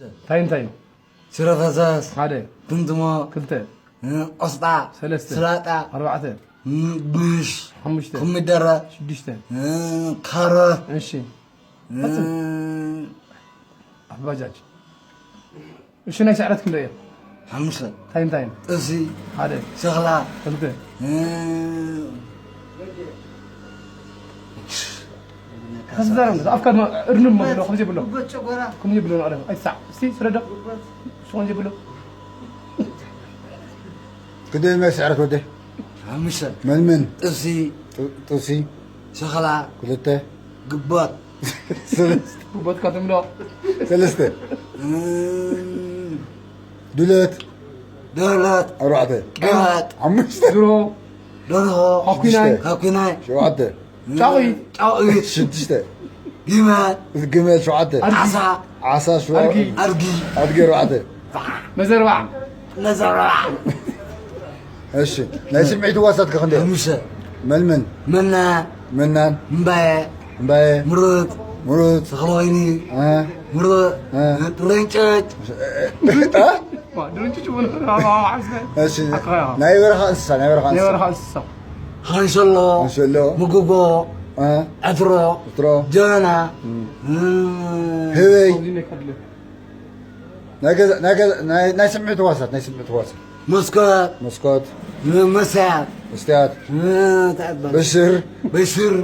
እንታይ እንታይ? ስረ ፈሰስ፣ ሓደ፣ ትምትሞ፣ ክልተ፣ እ፣ ቆስጣ፣ ሰለስተ፣ ስላጣ፣ ኣርባዕተ፣ እ፣ ድንሽ፣ ሓሙሽተ፣ ኮሚደረ፣ ሽዱሽተ፣ እ፣ ካሮት፣ እሺ፣ እ፣ ኣፍ ባጃጅ። እሺ፣ ናይ ስዕረት ክንደይ እዮም? ሓሙሽተ፣ እንታይ እንታይ እዮም? ጥብሲ፣ ሓደ፣ ሸኽላ፣ ክልተ፣ እ፣ ተዛረብ፣ ኣፍካ ድማ እርኑም መብሎ፣ ከምዚ ብሎ። ከምዚ ብሎ፣ ንቕደም። ኣይትሳዕ። እስቲ ስረዶ። እሱ ከምዚ ብሎ። ክንደይ ናይ ስዕረት ወደ? ሓሙሽተ፣ መልምን ጥብሲ፣ ጥ- ጥብሲ ሸኽላ፣ ክልተ ግቦት፣ ሰለስተ ጉቦትካ ትምሎ። ሰለስተ እ፣ ዱለት ደረት፣ ኣርባዕተ ቀበጥ፣ ሓሙሽተ ድሮ፣ ደርሆ፣ ካኩናይ፣ ሽዱሽተ ካኩናይ፣ ሸውዓተ፣ ጫቑት፣ ጫቑት፣ ሽዱሽተ ግመል፣ ግመል ሸውዓተ ኣድጊ፣ ዓሳ፣ ዓሳ ሸውዓተ ኣድጊ፣ ኣድጊ፣ ኣድጊ ኣርባዕተ መዘርባዕ፣ መዘርባዕ፣ እሺ ናይ ስምዒት ህዋሳት ከ ክንደይ ሓሙሽተ፣ መልምን መና፣ መናን እምባየ፣ እምባየ ምሩት፣ ምሩት ተኽለ ወይኒ፣ እ፣ ምሩት፣ እ። ጥርንጭጭ፣ ድርንጭጭ ብሎ። እሺ ናይ በረኻ እንስሳ ናይ በረኻ ናይ እንስሳ በረኻ እንስሳ። ሓንሸሎ፣ እንሸሎ ምጉጎ፣ እ፣ ዕትሮ፣ ዕትሮ፣ ጀበና፣ እ፣ እ፣ ህበይ ኣብዚ ናይ ከድሊ። ናይ ገዛ ናይ ገዛ ናይ ናይ ስምዒት ህዋሳት ናይ ስምዒት ህዋሳት መስኮት፣ መስኮት መሳያት፣ መስትያት እ፣ እንታይ ይባል? በሽር በሽር፣